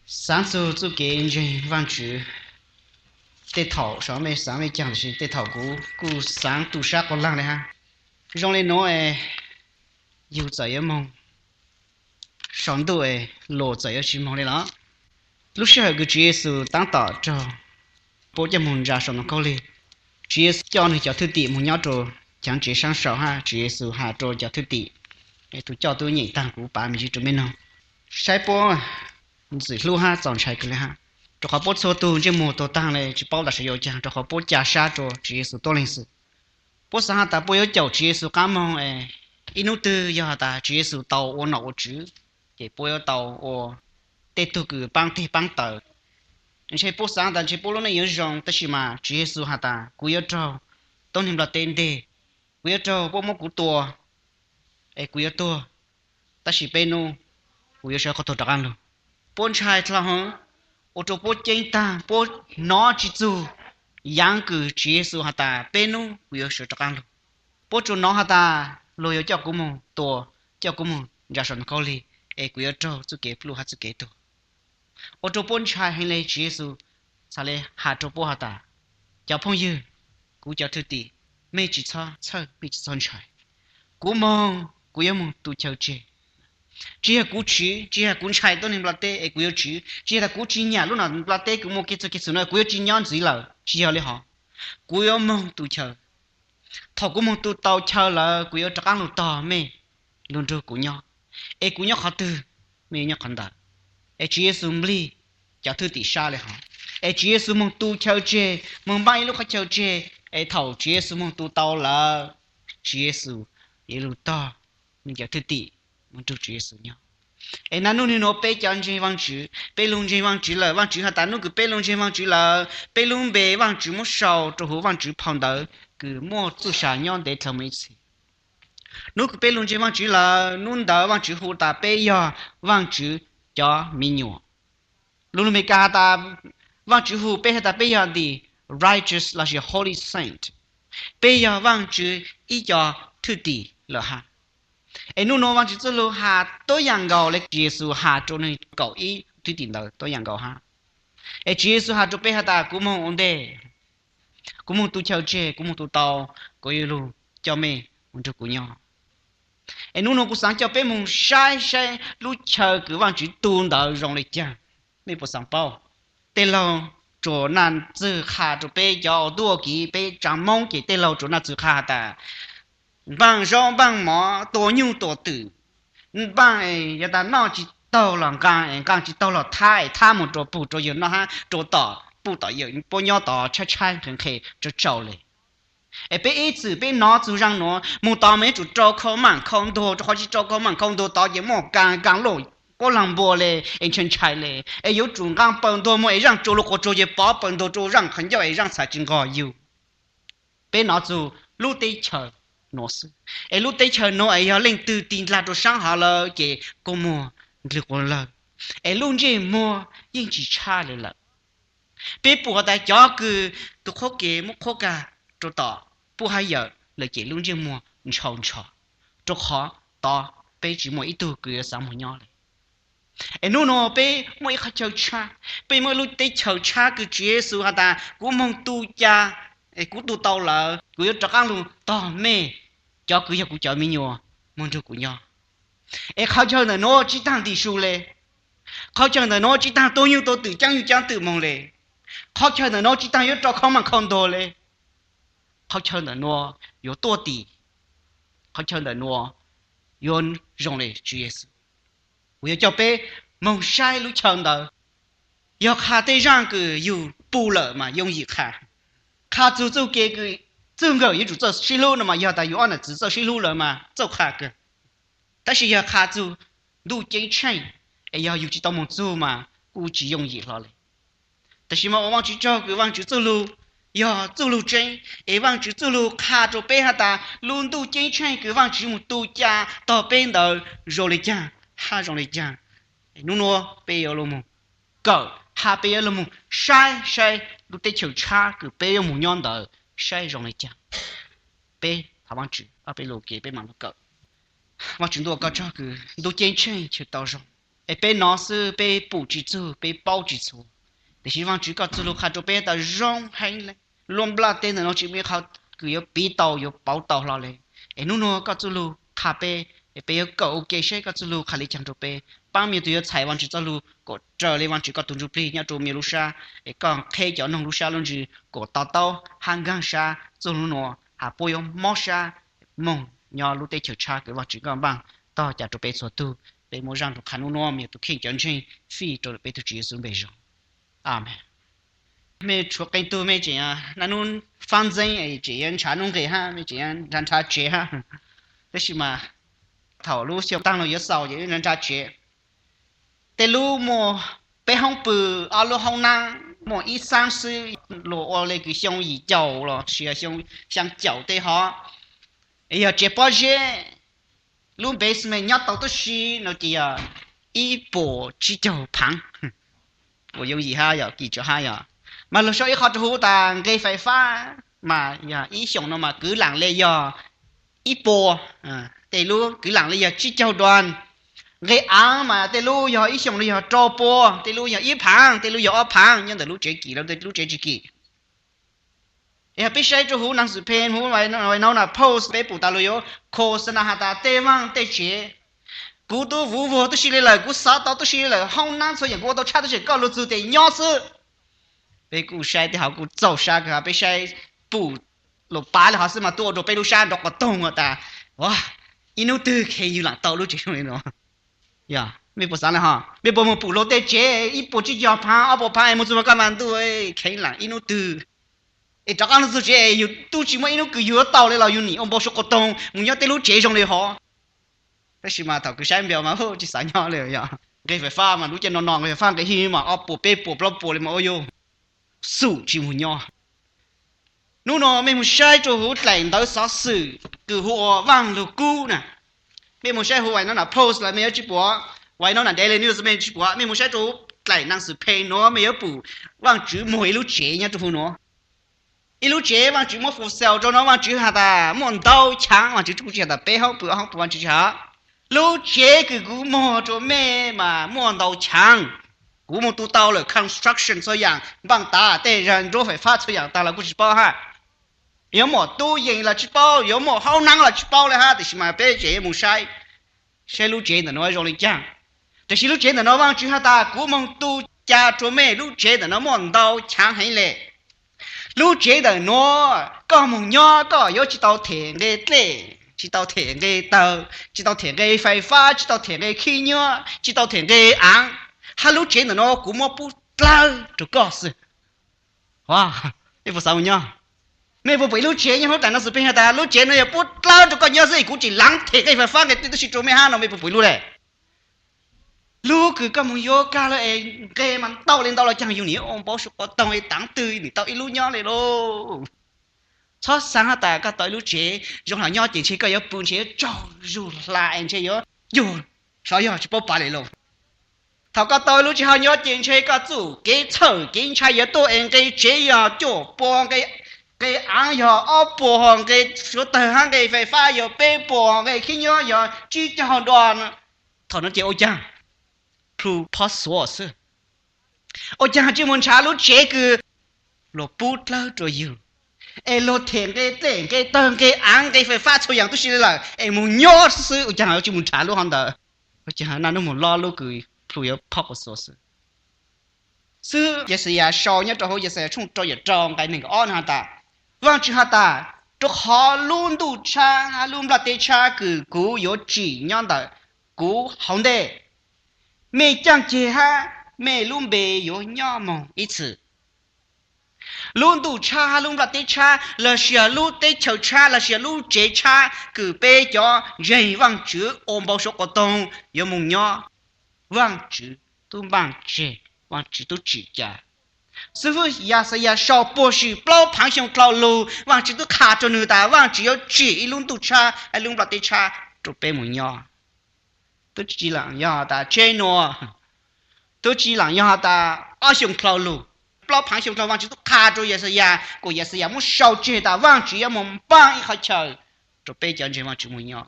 Xaav txug txuj kev ntseeg Vaajtswv, tej thaum sov mej xaav mej caag, tab sis tej thaum kuv kuj xaav tu sab quas laag le hab. Zoo le nuav es yug txawm yuav moog sau ntuj es luas txawm yuav tsi moog le los? Lub sij hawm kws Tswv Yexus taab tom raug puab coj moog ntsa sau ntoo khaub lig, Tswv Yexus coj nwg cov thwj tim moog nyob rua chaav tsev saab sau hab Tswv Yexus has rua cov thwj tim, tug coj tub nyeem taag kuv pav me ntsis rua mej noog, saib puab ntxim hlub hab txaus ntshai kawg le hab, rua qhov puab txhua tug ntsej muag tuag taag le tsi paub tas sawv yuav caag, rua qhov puab ca sab rua Tswv Yexus tuab leeg xwb. Puab xaav has tas puab yuav caum Tswv Yexus qaab moog es ib nub twg yog has tas Tswv Yexus tau ua nom ua tswv, ces puab yuav tau ua tej tug kws paab teg paab taw. Ntshe puab xaav tas ntshe puab lub neej yuav zoo, tab sis mas Tswv Yexus has tas kuv yuav raug tuab neeg nplaj teb nteg, kuv yuav raug puab muab kuv tua, es kuv yuav tuag, tab sis peb nub kuv yuav sawv qhov tuag rov qaab lug. Puab ntshai dlhau heev, ua rua puab ceeb taag, puab nov tsi txug yaav kws Tswv Yexus has tas peb nub kuv yuav sawv rov qaab lug. Puab tsuas nov has tas luag yuav coj kuv moog tua, coj kuv moog ntsa sau ntoo khaub lig, es kuv yuav raug txuj kev pluj hab txuj kev tuag. Ua rua puab ntshai heev le. Tswv Yexus txhad le has rua puab has tas, cov phooj ywg, kuv cov thwj tim, mej tsi txhob txhawj, mej tsi txhob ntshai. Kuv moog, kuv yuav moog tu chaw tseg. Tsi yog kuv tsiv, tsi yog kuv ntshai tuab neeg nplaj teb es kuv yuav tsiv, tsi yog tas kuv tsi nyam lub nom nplaj teb kws muaj kev txuj kev xwm no kuv yuav tsi nyob ntxiv lawm, tsi yog le hov. Kuv yuav moog tu chaw. Thaum kuv moog tu tau chaw lawm kuv yuav rov qaab lug tog mej lug nrug kuv nyob. Es kuv nyob qhov twg, mej yuav nyob qhov ntawd. Es Tswv Yexus nplig cov thwj tim sab le hov. Es Tswv Yexus moog tu chaw tseg, moog npaab ib lub qhov chaw tseg. Es thaum Tswv Yexus moog tu tau lawm, Tswv Yexus yuav lug tog nwg cov thwj tim moog nrug Tswv Yexus nyob. Es nub nub nuav peb cov ntseeg Vaajtswv, peb lug ntseeg Vaajtswv lawm, Vaajtswv has tas nub kws peb lug ntseeg Vaajtswv lawm, peb lub npe Vaajtswv muab sau rua huv Vaajtswv phau ntawv kws muaj txuj sa nyob ntev dlhau mus ib txhis. Nub kws peb lug ntseeg Vaajtswv lawm, nub ntawd Vaajtswv hu tas peb yog Vaajtswv cov miv nyuam. Lug lug Meskas has tas, Vaajtswv hu peb has tas peb yog the righteous lossis holy saint, peb yog Vaajtswv ib co thwj tim lawm hab. Es nub nuav Vaajtswv txuj lug has tuab yaam nkaus le Tswv Yexus has rua nwg kaum ib thwj tim ntawd tuab yaam nkaus hab. Es Tswv Yexus has rua peb has tas kuv moog ua ntej, kuv moog tu chaw tseg, kuv moog tu tau, kuv yuav lug coj mej mus nrug kuv nyob. Es nub nuav kuv xaav coj peb moog saib saib lub chaw kws Vaajtswv tu ntawd zoo le caag. Mej puas xaav paub? Tej laug tsuas naj txwg qha rua peb cov uas tuaj kev peb tsaa Moob ces tej laug tsuas naj txwg qha tas npaaj zaub npaaj mov, tua nyuj tua twm, npaaj yog tas noj tsis taug los nqaa, nqaa tsis taug los thab, es thab mus rua puj rua yawg noj hab rua tom puj tom yawg, puab nyob tod tshaib tshaib nqhis nqhis tsaug tsaug le. Es peb ib txwm peb nov txug zaaj nuav, moog tod mas yuav tsum rau khau maam khau ntuag, rua qhov tsis rau khau maam khau ntuag tod ces muaj kaa kaa loj quab laag npua le, es ntshai ntshai le. Es yuav tsum nqaa pawg ntuag muag es zaaj tsua lug quas tsuag ces pov pawg ntuag rua zaaj qhov ncauj es zaaj txhad tsis nqog yug. Peb nov txug lub teb chaws nuav xwb, es lub teb chaws nuav es yog leej twg tig ntag rua saab hov lawm ces kua muag ndlwg quas lawg, es lub ntsej muag yeej tsis tshab le lawm. Peb pum has tas cov kws tug qhuab ke muab qhuab kag rua tom puj hab yawm lawm ces lub ntsej muag ntshau ntsho, rua qhov tod peb tsis muaj ib tug kws yuav xaav moog nyob le. Es nub nuav peb muaj ib qhov chaw tshab, peb muaj ib lub teb chaws tshab kws Tswv Yexus has tas kuv moog tu ca, es kuv tu tau lawm kuv yuav rov qaab lug tog mej, cov kws yog kuv cov miv nyuas, moog nrug kuv nyob. Es qhov chaw ntawm nuav tsis taag ntim su le, qhov chaw ntawm nuav tsis taag tua nyuj tua twm caab nyuj caab twm moog le, qhov chaw ntawm nuav tsis taag yuav rau khau maam khau ntuag le. Qhov chaw ntawm nuav yuav tuaj tim, qhov chaw ntawm nuav yuav zoo le Tswv Yexus. Kuv yuav coj peb moog saib lub chaw ntawd. Yog qha tej zaaj kws yug puj lawm mas yooj yim qha. Qha txug txuj kev kws txwj nkawm yuav tsum txawj sib hlub no mas yog tas yug ob nam txiv txawj sib hlub lawm mas txawj qha kawg. Tab sis yog qha txug ntuj ceeb tsheej, es yog yug tsis tau moog txug mas kuj tsis yooj yim hlo le. Tab sis mas ua Vaajtswv tsaug kws Vaajtswv txuj lug yog txuj lug tseeb, es Vaajtswv txuj lug qha rua peb has tas lub ntuj ceeb tsheej kws Vaajtswv moog tu ca tog peb ntawd zoo le caag hab zoo le caag. Nub nuav peb yuav lug moog kawm hab peb yuav lug moog saib saib lub teb chaws tshab kws peb yuav moog nyob ntawd saib zoo le caag. Peb thov Vaajtswv peb lug kev peb maam lug kawm. Vaajtswv ntuj, ua koj tsaug kws ntuj ceeb tsheej chaw tau zoo. Es peb hnov xwb, peb pum tsis txug, peb paub tsis txhua. Tiam sis Vaajtswv koj txuj lug qha rua peb tas zoo heev le. Lub nplaj teb ntawm no tsis muaj ib qho kws yuav piv tau, yuav pauv tau hlo le. Es nub nua koj txuj lug qha peb, es peb yuav kawm ua ke seb koj txuj lug qha le caag rua peb. Paab me tug yuav txhais Vaajtswv txuj lug kom raws le Vaajtswv koj tug Ntsuj Plig nyob rua me lub sab, es koj qheb cov noog lub sab lub ntsws kom to taub hab nkaag sab txuj lug nua has puab yuav mob sab moog nyob lub teb chaws tshab kws Vaajtswv koj npaaj tog ca rua peb txhua tug. Peb muab zaaj lug qha nub nua me tug kheej cov ntseeg fij rua peb tug Tswv Yexus npe zoo. Amees. Mej tshuav qee tug mej tseem naj nub faab ntxeeb tseem yuav nrhav nuj nqes hab, mej tseem nrhav nrhav tsev hab. Tab sis mas thaum lub xyoo taag lug yuav xaus ces nrhav nrhav tsev. Tej lub muaj peb hoob pw, ob lub hoob naab, muaj ib xaab xwb, luas ua le kws xyoo yim caum los sis xyoo xyaa caum tej hov. Yog tsev pob zeb, lub basement nyob tau tub si no ces yog ib puas tsib caug phaav. Puas yooj yim hab yog kis tsawv hab yog. Mas luag sau ib qho rua huv tas nqe fais fab mas yog ib xyoos no mas kwv laam le yog ib puas, tej lub kwv laam le yog tsib caug duas. Nqe aav mas tej lub yog ib xyoos no yog rau puas, tej lub yog ib phaav, tej lub yog ob phaav, nyob ntawm lub tsev kim los tej lub tsev tsis kim. Yog peb saib rua huv naj xwm pheej huv Wynona Post peb pum tas luag yuav khos xa na has tas tej vaaj tej tsev. Kuv tub vuv vuag tub si le lawm, kuv xav tau tub si le lawm, hoob naab txhua yaam kuv ua tau tshaj, tab sis koj lug txug tes nyob xwb. Peb kuj saib tej hov kuj txaus sab kawg, peb saib pum lug pav le hov xwb mas tuaj ua rua peb lub sab nrov quas toog tas, ib nub twg kheev yug laam tau lub tsev zoo le no. Mej puas xaav le hov? Mej puas moog pum luag tej tsev ib puas tsib caug phaav, ob puas phaav es moog txug mas koj mas ntuj, kheev laam ib nub twg es rov qaab lug txug tsev es yug tub tsis muaj ib nub kws yug yuav tau le los yug nim ua npau suav quas toog moog nyob tej lub tsev zoo le hov. Tab sis mas thaum kws saib npia mas tsis xav nyob le yog. Nqe fais fab mas lub caij no no nqe fais fab nqe hij mas ob puas peb puas plaub puas le mas ua yug xum tsis moog nyob. Nub no mej moog saib rua huv dlaim ntawv xov xwm kws hu ua Vaaj Lug Kub na. Mej moog saib huv Wynona Post los mej yuav tsis pum, Wynona Daily News mej tsis pum, mej moog saib rua huv dlaim naj xwm pheej nuav mej yuav pum Vaajtswv muag ib lub tsev nyob rua huv nuav. Ib lub tsev Vaajtswv muab for sale rua nuav, Vaajtswv has tas muaj ntau chaav, Vaajtswv tsis has tas peb hoob pw ob hoob pw, Vaajtswv tsis has. Lub tsev kws kuv muag rua mej mas muaj ntau chaav. Kuv moog tu tau lawm, construction txhua yaam, npaaj tav tej zag nruab fais fab txhua yaam tag los kuj tsis paub hab. Yuav muaj tub yees los tsis paub, yuav muaj hoob naab los tsis paub le hab, tab sis mas peb tseem yuav moog saib, saib lub tsev ntawm nuav zoo le caag. Tab sis lub tsev ntawm nuav Vaajtswv has tas kuv moog tu ca rua mej, lub tsev ntawm nuav muaj ntau chaav heev le. Lub tsev ntawm nuav koj moog nyob koj yuav tsis tau them nqe dlej, tsis tau them nqe tawg, tsis tau them nqe fais fab, tsis tau them nqe khib nyiab, tsis tau them nqe aav. Hab lub tsev ntawm nuav kuv muab pub dlawb rua koj xwb. Mej puas xav moog nyob? Mej puas pum ib lub tsev nyob huv dlaim naj xwm pheej has tas lub tsev nuav yog pub dlawb rua koj nyob xwb, kuv tsis laav them nqe fais fab nqe dlej tub si rua mej hab no, mej puas pum ib lub le? Lub kws koj moog yuav kag lawm es nqe mas ntau le ntau los caag yug nim ua npau suav quas toog es taav twg nim tau ib lub nyob le lauj. Txhob xaav has tas koj tau ib lub tsev zoo heev nyob ces ntshe koj yuav pw ntshe yuav tsaug zug hla es ntshe yuav yug, xyov yog tsis paub pav le lauj. Thaum koj tau ib lub tsev ho nyob ces ntshe koj txuj kev txhawj kev ntshai yuav tuaj es nqe tsev yog cuaj puas, nqe aav yog ob puas, nqe suav tawg hab nqe fais fab yog peb puas, nqe khib nyiab yog tsib caug duas. Thaum no ces ua caag? Plhu phob xuav xwb. Ua caag tsis moog nrhav lub tsev kws luag pub dlawb rua yug, es luag them nqe dlej nqe tawg nqe aav nqe fais fab txhua yaam tub si le lawm es moog nyob xwb, ua caag tsis moog nrhav lub hov ntawd? Ua caag naj nub moog lob lub kws plhu yuav phob quas xuav xwb? Xwb Yaxayas sau nyob rau huv Yaxayas tshooj rau yam rau nqe neeg ob no has tas, Vaajtswv has tas, rua qhov lub ntuj tshab hab lub nplaj teb tshab kws kuv yuav tsim nyob ntawm kuv hauv ntej, mej caaj ceg hab mej lub npe yuav nyob moog ib txhis. Lub ntuj tshab hab lub nplaj teb tshab lossis lub teb chaws tshab lossis lub tsev tshab kws peb cov ntseeg Vaajtswv ua npau suav quas toog yuav moog nyob, Vaajtswv tub npaaj tseg, Vaajtswv tub tsim ca. Xib fwb Yaxayas sau puag sim plaub phaav xyoo dlhau lug, Vaajtswv tub qha rua nwg tas Vaajtswv yuav tsim ib lub ntuj tshab hab lub nplaj teb tshab rua peb moog nyob. Tub tsi laam yog tas tsheb nuav, tub tsi laam yog tas ob xyoo dlhau lug, plaub phaav xyoo dlhau Vaajtswv tub qha rua Yaxayas kuas Yaxayas muab sau tseg tas Vaajtswv yuav moog npaaj ib qhov chaw rua peb cov ntseeg Vaajtswv moog nyob.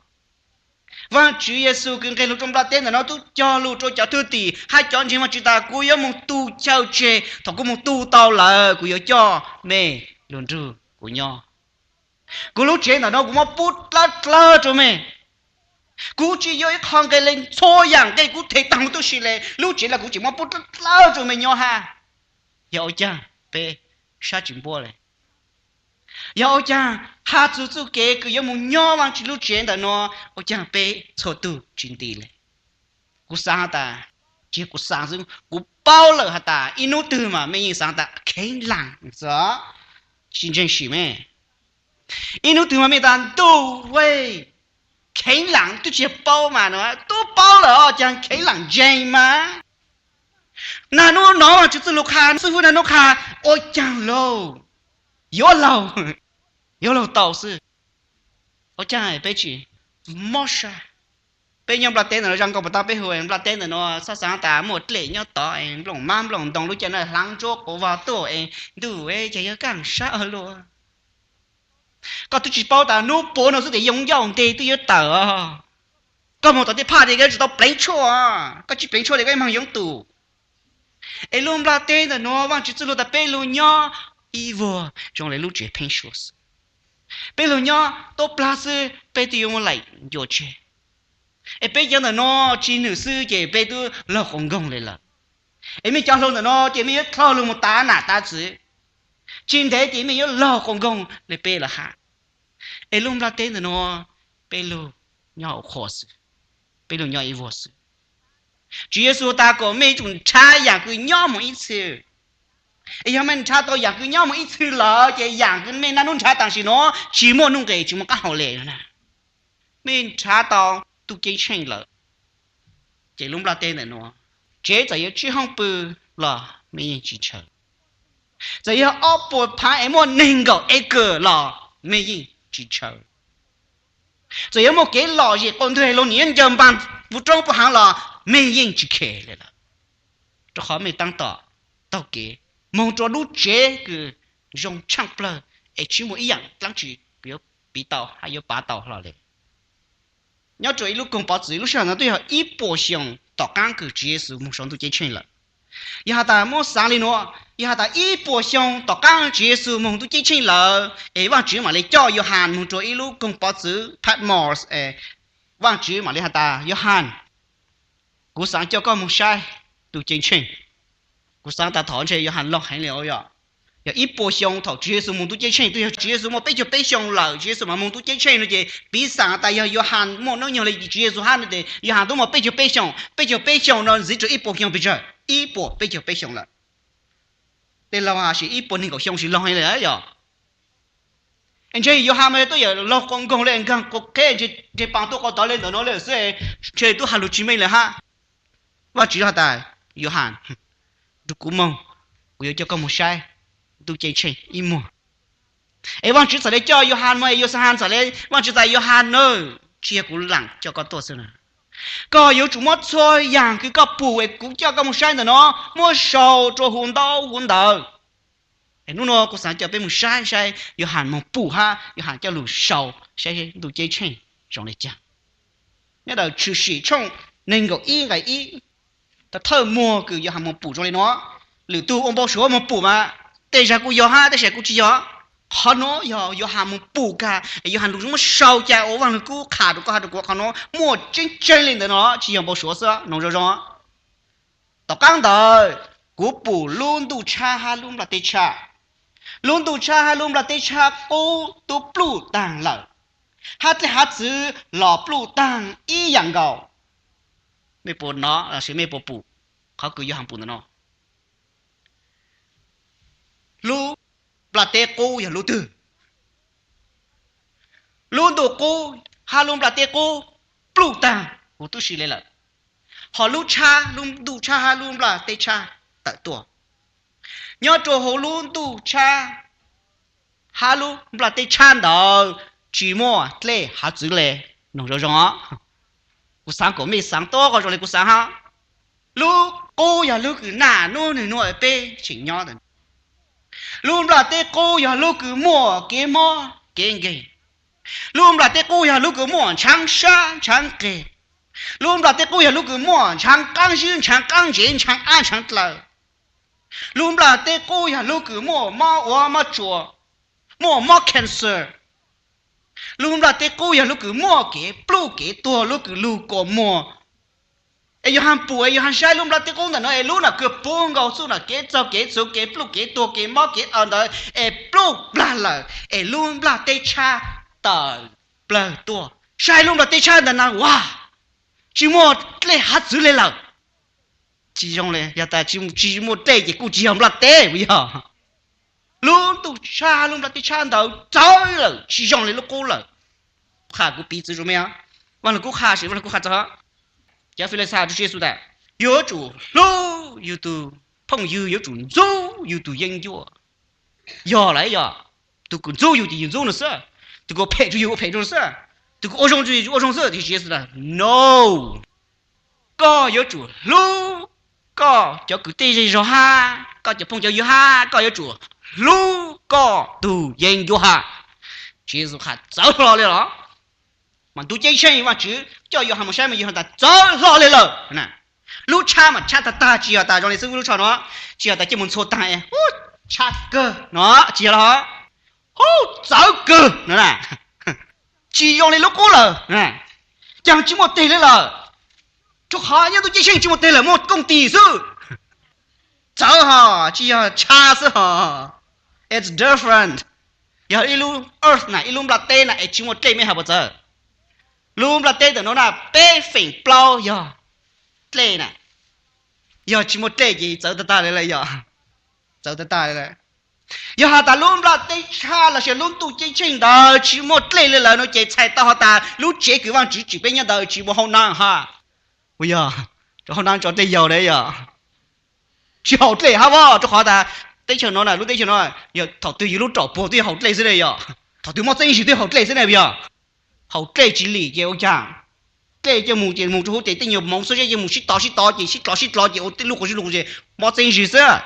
Vaajtswv Yexus kws nqeg lug rua nplaj teb ntawm no tub cog lug rua cov thwj tim hab cov ntseeg Vaajtswv tas, kuv yuav moog tu chaw tseg, thaum kuv moog tu tau lawm kuv yuav coj mej lug nrug kuv nyob. Kuv lub tsev ntawm no kuv muab pub dlawb dlawb rua mej. Kuv tsi yuav ib qho nqe le, txhua yaam nqe kuv them taag tub si le, lub tsev los kuv tseem muab pub dlawb dlawb rua mej nyob hab. Yog ua caag peb sab tsis npuab le? Yog ua caag has txug txuj kev kws yuav moog nyob Vaajtswv lub tsev ntawm no, ua caag peb txhua tug tsis nti le? Kuv xaav has tas, tsi yog kuv xaav xwb, kuv paub lawm has tas ib nub twg mas mej yeej xaav tas kheev laam xwb. Sib ntseeg sim mej, ib nub twg mas mej tas ntuj, kheev laam twb tsi yog paub mas no, tub paub lawm os, caag kheev laam ntseeg mas. Nag nub nov Vaajtswv txuj lug qha, xib fwb nag nub qha, ua caag lauj, yuav laug, yuav laug tau xwb. Ua caag peb tsi mob sab? Peb nyob nplaj teb ntawm no, zaj nkauj puas tab peb hu nplaj teb ntawm no, xob xaav tas muaj dlej nyob tod es nplooj mab nplooj ntoo lub caij no hlaav ntsuab quas vog tuaj es ntuj, ces yog kaaj sab luaj. Koj twb tsi paub tas nub puav no xwb tes yoo ncauj nteg twb yuav tawm os. Koj moog tom tej phaj tes koj tsi tau pleev tshuaj, koj tsi pleev tshuaj tes koj moog yoov tus. Es lub nplaj teb ntawm no Vaajtswv txuj lug tas peb lug nyob ib vuag zoo le lub tsev pheeb suab xwb. Peb lug nyob tuab plag xwb peb twb yuav muaj laim ncua tseg. Es peb cov ntawm no tsi nwm xwb ces peb twb laug quas nkoog le lawm. Es mej cov hluas ntawm no ces mej yuav dlhau lug moog tav nam tav txwv. Tsi ntev ces mej yuav laug quas nkoog le peb lawm hab. Es lub nplaj teb ntawm no peb lug nyob hauv qhua xwb, peb lug nyob ib vuag xwb. Tswv Yexus tas kom mej yuav tsum nrhav yaam kws nyob moog ib txhis. Es yog mej nrhav tau yaam kws nyob moog ib txhis lawm ces yaam kws mej naj nub nrhav tam sim no tsi muaj nuj nqes tsi muaj qaab hau le na. Mej nrhav tau ntuj ceeb tsheej lawm ces lub nplaj teb ntawm no tsev txawm yuav tsib hoob pw los mej yeej tsi ntshaw. Txawm yog ob puas phaav es muaj neeg nkaum acre los mej yeej tsi ntshaw. Txawm yuav muaj kev lom zem quas ntug, luag nim yuav ncaws npaas puv roob puv haav los mej yeej tsi khes le lawm. Rua qhov mej taab tom taug kev moog rua lub tsev kws zoo tshaaj plawg es tsi muaj ib yaam dlaab tsi kws yuav piv tau hab yuav pav tau hlo le. Nyob rua ib lub koog pov txwv, lub sij hawm no twb yog ib puas xyoo tom qaab kws Tswv Yexus moog sau ntuj ceeb tsheej lawm. Yog has tas muab xaav le nuav, yog has tas ib puas xyoo tom qaab Tswv Yexus moog ntuj ceeb tsheej lawm es Vaajtswv mam le coj Yohan moog rua ib lub koog pov txwv Patmos. Vaajtswv mam le has tas, Yohan, kuv xaav coj koj moog saib ntuj ceeb tsheej. Kuv xaav tas thaum ntshe Yohan laug heev le os. Yog ib puas xyoo thaum Tswv Yexus moog ntuj ceeb tsheej, twb yog Tswv Yexus muaj peb caug peb xyoo lawm Tswv Yexus mam moog ntuj ceeb tsheej no ces piv xam tas yog Yohan muaj hnub nyoog le Tswv Yexus hab no ces Yohan twb muaj peb caug peb xyoo. Peb caug peb xyoo no ntxiv rua ib puas xyoo pes tsawg? Ib puas peb caug peb xyoo lawm. Tej laug has sis ib puas neeg nkaum xyoo tsis laug heev le yog. Ntshe Yohan mas tuaj yam laug quas nkoog le, nkaag quas qheb, ntshe paas tuaj quas tod le ntawm no le xwb, ntshe tub has lug tsis meej le hab. Vaajtswv has tas, Yohan, nrug kuv moog, kuv yuav coj koj moog saib ntuj ceeb tsheej ib muag. Es Vaajtswv txawm le coj Yohan moog, es Yohan txawm le, Vaajtswv txawm, Yohan na, tsi yog kuv laam coj koj tuaj xwb na. Koj yuav tsum muab txhua yaam kws koj pum es kuv coj koj moog saib ntawm no muab sau rua huv ntaub huv ntawv. Nub nua kuv xaav coj peb moog saib saib Yohan moog pum hab Yohan coj lug sau saib ntuj ceeb tsheej zoo le caag. Nyob ntawm Tshwm Sim tshooj neeg nkaum ib nqe ib, thawj muag kws Yohan moog pum zoo le nuav. Lwm tug ua npau suav moog pum mas tej zag kuj yog hab tej zag kuj tsi yog. Qhov nuav yog Yohan moog pum kag, Yohan lug muab sau ca ua Vaaj Lug Kub qha rua koj hab rua kuv, qhov nuav muaj tseeb tseeb le ntawm no, tsi yog npau suav xwb, noog zoo zoo. Tom qaab ntawd kuv pum lub ntuj tshab hab lub nplaj teb tshab. Lub ntuj tshab hab lub nplaj teb tshab qub tub pluj taag lawm, hab dlej hab txwv los pluj taag ib yaam nkaus. Mej puas nov lossis mej puas pum qhov kws Yohan pum ntawm no? Lub nplaj teb qub yog lub twg? Lub ntuj qub hab lub nplaj teb qub pluj taag huv tub si le lawm, ho lub tshab, lub ntuj tshab hab lub nplaj teb tshab tawm tuaj. Nyob rua huv lub ntuj tshab hab lub nplaj teb tshab ntawd tsi muaj dlej hab txwv le. Noog zoo zoo, kuv xaav kom mej xaav tuab zoo le kuv xaav hab. Lub qub yog lub kws naj nub nwg nua peb tseem nyob. Lub nplaj teb qub yog lub kws muaj kev mob kev nkeeg. Lub nplaj teb qub yog lub kws muaj ntshaav sab ntshaav qeg. Lub nplaj teb qub yog lub kws muaj ntshaav qaab zib, ntshaav qaab ntsev, ntshaav ab ntshaav dlaws. Lub nplaj teb qub yog lub kws muaj mob ua mob tsuas, muaj mob cancer. Lub nplaj teb qub yog lub kws muaj kev pluj kev tuag, lub kws lug kua muag. Es yog has pum, es yog has saib lub nplaj teb qub ntawm no es lub nam kws puv nkaus txuj nam kev txaug kev txhuv, kev pluj kev tuag, kev mob kev aw ntawd es pluj plag lawm es lub nplaj teb tshab tawm plawg tuaj. Saib lub nplaj teb tshab ntawm na, ua, tsis muaj dlej hav txwv le lawm. Tsis zoo le, yog tas tsis muaj dlej ces kuj tsis yog nplaj teb puas yog? Lub ntuj tshab, lub nplaj teb tshab ntawd txawv lawm, tsis zoo li lub qub lawm. Qha kuv piv txwv zoo me, Vaaj Lug Kub qha sis Vaaj Lug Kub qha txog cov Filisa rua Tswv Yexus tas, yuav tsum hlub yug tug phooj ywg, yuav tsum ntxub yug tug yeeb ncuab. Yog lawm yog, tug kws ntxub yug ces yug ntxub nws xwb, tug kws phem rua yug ua phem rua nws xwb, tug kws ua zoo rua yug ua zoo xwb. Tab sis Tswv Yexus tas no, koj yuav tsum hlub koj cov kwv tij zej zog hab koj cov phooj cov ywg hab koj yuav tsum hlub koj tug yeeb ncuab hab. Tswv Yexus qha txawv hlo li los? Mas ntuj ceeb tsheej Vaajtswv coj Yauhas mus saib mas Yauhas tas txawv hlo li lawm. Lub tshab mas tshab tag tag, tsis yog tas zoo li xib fwb lub tsho no, tsis yog tas coj mus ntxhua taag es tshab kawg no, tsis yog los, hub, txawv kawg no na. Tsis zoo li lub qub lawm, caag tsis muaj teg li lawm. Rua qhov nyob ntuj ceeb tsheej tsis muaj teg lawm, muaj kooj tis xwb. Txawv hos tsis yog tshab xwb hos. It's different. Yog ib lub earth na, ib lub nplaj teb na es tsis muaj dlej mej has puas txawv? Lub nplaj teb ntawm nuav na peb feem plaub yog dlej na. Yog tsis muaj dlej ces txawv tag tag li lawm yog. Txawv tag tag li lawm. Yog has tas lub nplaj teb tshab lossis lub ntuj ceeb tsheej ntawd tsis muaj dlej li lawm no ces txhais tau has tas lub tsev kws Vaajtswv tsim peb nyob ntawd tsis muaj hauv naab hab. Puas yog? Rua hauv naab tso dlej yaug le yog. Tsis haum dlej hab voj, rua qhov tas teb chaws no na, lub teb chaws no yog thaum twg yug lub raum puag twb yog haum dlej xwb le yog. Thaum twg mob txeeb zis twb yog haum dlej xwb le yog. Haum dlej tsis lim ces ua caag? Dlej coj mus ces mus rua huv ces tej nyuag moov xwb, coj mus sib tov sib tov ces sib dlov sib dlov ces ua tej lub quas sib lug ces mob txeeb zis xwb.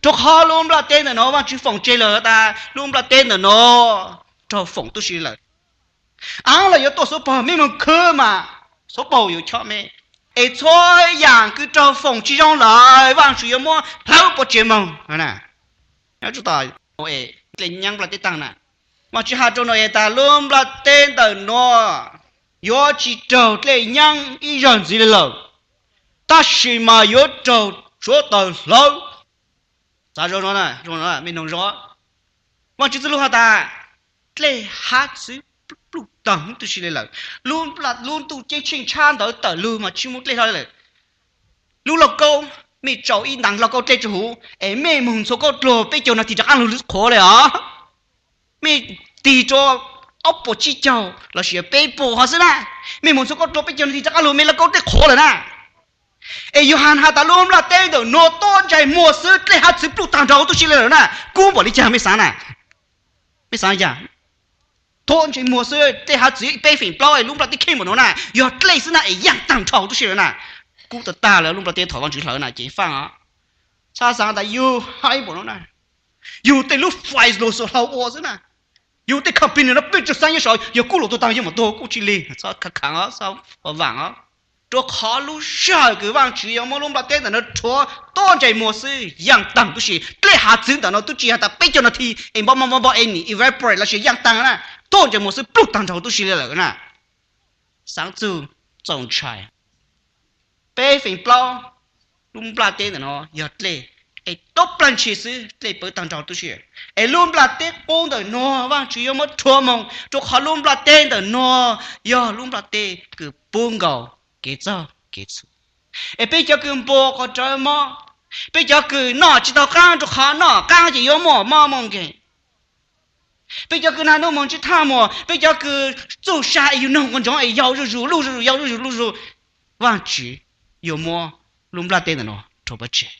Rua qhov lub nplaj teb ntawm no Vaajtswv foom tseg lawm tas lub nplaj teb ntawm no raug foom tub si lawm. Aav los yuav tuaj xuv paug, mej moog khwv mas xuv paug yuav chob mej. Es txhua yaam kws raug foom tsis zoo lawm Vaajtswv yuav muab hlawv pov tseg moog. Nyob tsuj tom Nau-es dlej nyaab nplaj teb taag na, Vaajtswv has rua Nau-es tas lub nplaj teb ntawm nuav yuav tsis raug dlej nyaab ib zaug ntxiv le lawm, tab sis mas yuav raug suav dlawg hlawv. Xav zoo no, mej noog zoo. Vaajtswv txuj lug has tas dlej hav txwv pluj taag huv tub si le lawm. Lub ntuj ceeb tsheej tshab ntawd tawm lug mas tsis muaj dlej hlo le lawm. Lub lauj kaub, mej tsau ib ntaag lauj kaub dlej rua huv es mej moog ntxhua kaub dluag peb caug nas this rov qaab lug qhuav le os. Mej tig rua ob puas tsib caug lossis peb puas hov xwb na, mej moog ntxhua kaub dluag peb caug nas this rov qaab lug mej lauj kaub dlej qhuav lawm na. Es Yauhas has tas lub nplaj teb ntawm nuav tuab ntsais muag xwb dlej hav txwv pluj taag nrho huv tub si le lawm na. Kub npaum li caag mej xaav na? Mej xaav li caag? Tuab ntsais muag xwb dlej hav txwv peb feem plaub es lub nplaj teb kheej npaum nuav na, yog dlej xwb na es yaaj taag nrho huv tub si lawm na. Kub tag tag lawm, lub nplaj teb thaum Vaajtswv hlawv na ces faaj os. Txhob xaav tas yug hab ib npaum nuav na, yug tej lub fais lug xuas hlau ua xwb na. Yug tej company no peb caug xaav nyob saud yog kub lug tuag taag yog mam tuag kuj tsis lig, txhob khav khav os, txhob vaam os. Rua qhov lub sij hawm kws Vaajtswv yuav muab lub nplaj teb ntawm no rhuav tuab ntsais muag xwb yaaj taag tub si. Dlej hav txwv ntawm no tub tsis has tas peb caug nas this es npo npo npo npo es nim evaporate lossis yaaj taag na, tuab ntsais muag xwb pluj taag nrho huv tub si le lawm na. Xaav txug txaus ntshai. Peb feem plaub lub nplaj teb ntawm no yog dlej, es tuab nplaj ntshe xwb dlej pawv taag nrho huv tub si. Es lub nplaj teb qub ntawm nuav Vaajtswv yuav muab rhuav moog rua qhov lub nplaj teb ntawm nuav yog lub nplaj teb kws puv nkaus kev txaug kev txhum. Es peb cov kws npua quas rawv mob, peb cov kws noj tsis tau qaab rua qhov noj qaab ces yuav muaj mob muaj nkeeg, peb cov kws nag nub moog ntsib thaaj muag, peb cov kws txuj sa es yug noog quas ntsoov es yau zuj zus luj zuj zus yau zuj zus luj zus, Vaajtswv yuav muab lub nplaj teb ntawm no rhuav pov tseg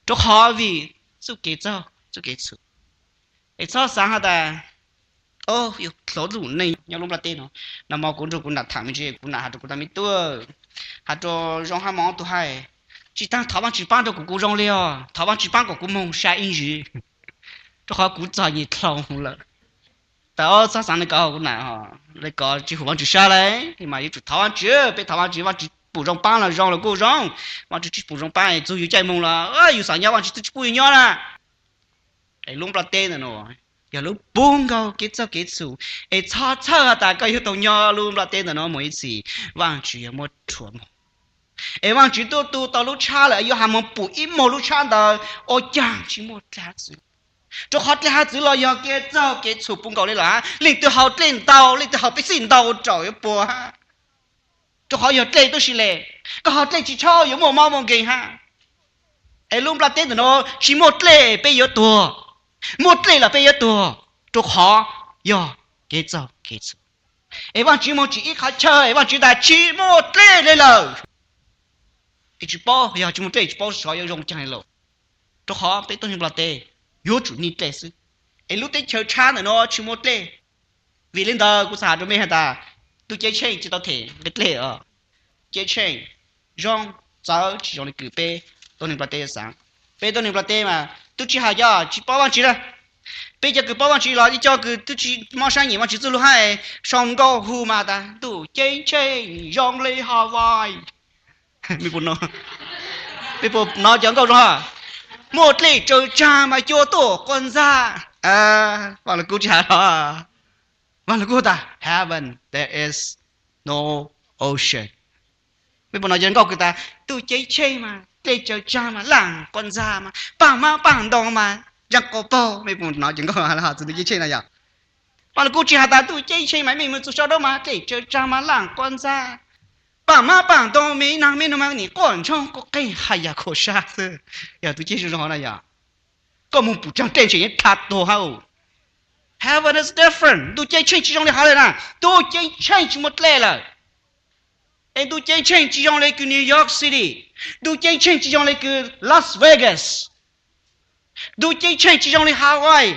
rua qhov vim txuj kev txaug txuj kev txhum. Es txhob xaav has tas, o, yog hlawv lub neej nyob lub nplaj teb no. Nag mo kuv nrug kuv nam tham me ntsis, kuv nam has rua kuv tas me tub, has rua zoo hab mob tug hab, tsis taag thov Vaajtswv paab rua kuv kuv zoo le os, thov Vaajtswv paab kom kuv moog sa ib ntsis, rua qhov kuv txom nyem dlhau lawm. Tas txhob xaav le ko kuv nam, le ko tsis hum Vaajtswv sab le, mas yuav tsum thov Vaajtswv, peb thov Vaajtswv, Vaajtswv pum zoo paab los zoo los kuj zoo, Vaajtswv tsis pum zoo paab txug yus caij moog los yus xaav nyob Vaajtswv twb tsis pub yus nyob na. Es lub nplaj teb ntawm no yog lub puv nkaus kev txaug kev txhum, es txhob txhawj has tas koj yuav tau nyob lub nplaj teb ntawm no mus ib txhis, Vaajtswv yuav muab rhuav moog. Es Vaajtswv tuaj tu tau lub tshab lawm, yuav has moog pum ib muag lub tshab ntawd ua caag tsis muaj dlej hav txwv, rua qhov dlej hav txwv los yog kev txaug kev txhum puv nkaus le lawm hab. Leej twg haus dlej ntau, leej twg haus pepsi ntau rau yuav puas hab, rua qhov yog dlej tub si le. Koj haus dlej tsis tshua yuav muaj mob muaj nkeeg hab. Es lub nplaj teb ntawm no tsis muaj dlej peb yuav tuag, muaj dlej los peb yuav tuag, rua qhov yog kev txaug kev txhum. Es Vaajtswv moog tsim ib qhov chaw es Vaajtswv tas tsis muaj dlej le lawm. Es tsis paub, yog tsis muaj dlej tsis paub xyov yuav zoo caag le lawm, rua qhov peb tuab neeg nplaj teb yuav tsum nij dlej xwb. Es lub teb chaws tshab ntawm no tsis muaj dlej. Vim le ntawd kuv xaav has rua mej has tas Tub Ceeb Tsheej tsis tau them nqe dlej os. Ceeb Tsheej zoo txawv tsis zoo le kws peb tuab neeg nplaj teb xaav. Peb tuab neeg nplaj teb mas tub tsis has cov tsis paub Vaajtswv na. Peb cov kws paub Vaajtswv los ib co kws tub tsis mob sab nyem Vaajtswv txuj lug hab, sau nkauj hu mas tas Tub Ceeb Tsheej zoo le Hawaii. Mej puas nov cov nkauj zoo hab? Muaj dlej tsawg tsaag mas cua tuaj quas ntxag. Vaaj Lug Kub tsis has los? Vaaj Lug Kub tas heaven there is no ocean. Mej puas nov cov nkauj kws tas Tub Ceeb Tsheej mas dlej tsawg tsaag mas laaj quas ntxag mas paaj mab paaj ntoo mas zaaj quas paug? Mej puas nov cov nkauj txug Tub Ceeb Tsheej no yog? Vaaj Lug Kub tsis has tas Tub Ceeb Tsheej mas mej mus txug sau dlawb mas dlej tsawg tsaag mas laaj quas ntxag, paaj mab paaj ntoo, mej ib naag mej nug mas nim quaj ntsoog quaj qeeg has yam khuam sab xwb. Yog Tub Ceeb Tsheej zoo hov na yog? Koj mus pum tsaag dlej ntshe yeej dlha tuag hab. Heaven is different. Ntuj Ceeb Tsheej tsis zoo le hov lawm na. Ntuj Ceeb Tsheej tsis muaj dlej lawm. Es Ntuj Ceeb Tsheej tsis zoo le kws New York City. Ntuj Ceeb Tsheej tsis zoo le kws Las Vegas. Ntuj Ceeb Tsheej tsis zoo li Hawaii.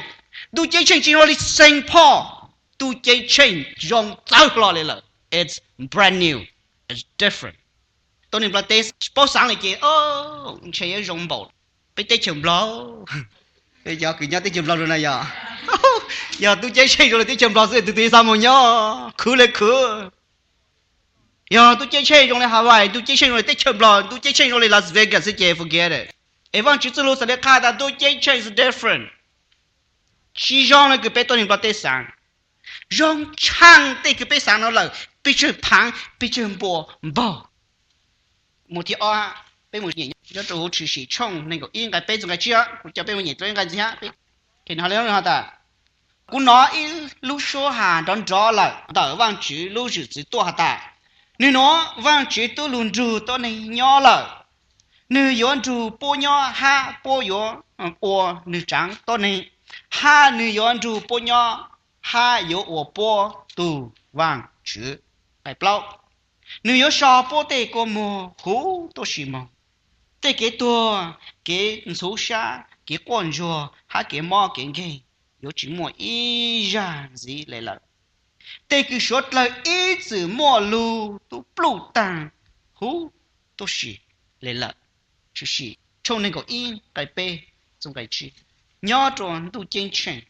Ntuj Ceeb Tsheej tsis zoo li Saint Paul. Ntuj Ceeb Tsheej zoo txawv hlo le lawm. It's brand new. It's different. Tuab neeg nplaj teb tsis paub xaav le ces ntshe yuav zoo npaum peb teb chaws Nplog. Peb cov kws nyob teb chaws Nplog zoo na yog? Yog Ntuj Ceeb Tsheej zoo le teb chaws Nplog xwb tug twg xaav mus nyob? Khwv le khwv. Yog Ntuj Ceeb Tsheej zoo le Hawaii, Ntuj Ceeb Tsheej zoo le teb chaws Nplog, Ntuj Ceeb Tsheej zoo le Las Vegas xwb ces forget it. Es Vaajtswv txuj lug xaav le qha tas Ntuj Ceeb Tsheej is different. Tsis zoo le kws peb tuab neeg nplaj teb xaav. Zoo tshaaj tej kws peb xaav no lawm, peb tsawg phaav, peb tsawg npua npaug. Mus thib ob, peb mus nyem nyob rau huv Tshwm Sim tshooj neeg nkaum ib nqai peb txug nqai tsib, kuv coj peb mus nyem rau ib nqai ntxiv hab. Kuv hnov ib lub suab has nrov nrov lawm ntawm Vaajtswv lub zwm txwv tuaj has tas, nwg nuav Vaajtswv tub lug nrug tuab neeg nyob lawm. Nwg yuav nrug puab nyob hab puab yuav ua nwg tsaav tuab neeg, hab nwg yuav nrug puab nyob hab yuav ua puab tug Vaajtswv. Nqai plaub, nwg yuav so puab tej kua muag huv tuab si moog. Tej kev tuag, kev ntxhuv sab, kev quaj ntsuag hab kev mob kev nkeeg yuav tsis muaj ib zag ntxiv le lawm. Tej kws suav dlawg ib txwm muaj lug tub pluj taag huv tuab si le lawm. Tshwm Sim tshooj neeg nkaum ib nqai peb txug nqai tsib. Nyob rua Ntuj Ceeb Tsheej,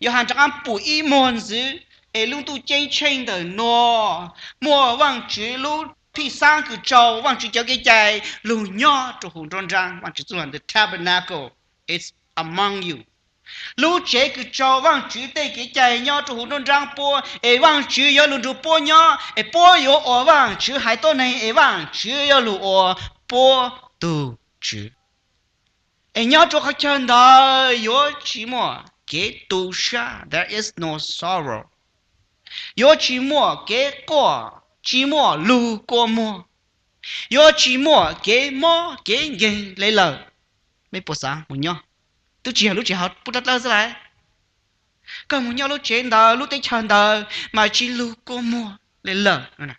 yog has rov qaab pum ib muag ntxiv, es lub Ntuj Ceeb Tsheej ntawm nuav muaj Vaajtswv lub phij xaab kws tsau Vaajtswv cov kev cai lug nyob rua huv nruab nraab. Vaajtswv txuj lug the tabernacle is among you. Lub tsev kws tsau Vaajtswv tej kev cai nyob rua huv nruab nraab puab, es Vaajtswv yuav lug nrug puab nyob, es puab yuav ua Vaajtswv haiv tuab neeg, es Vaajtswv yuav lug ua puab tug Tswv. Es nyob rua qhov chaw ntawd yuav tsis muaj kev tu sab, there is no sorrow. Yuav tsis muaj kev quaj, tsis muaj lug kua muag, yuav tsis muaj kev mob kev nkeeg le lawm. Mej puas xav mus nyob? Twb tsis yog lub tsev hauv pub dlawb dlawb xwb lawm. Koj mus nyob lub tsev ntawd, lub teb chaws ntawd mas tsis lug kua muag le lawm.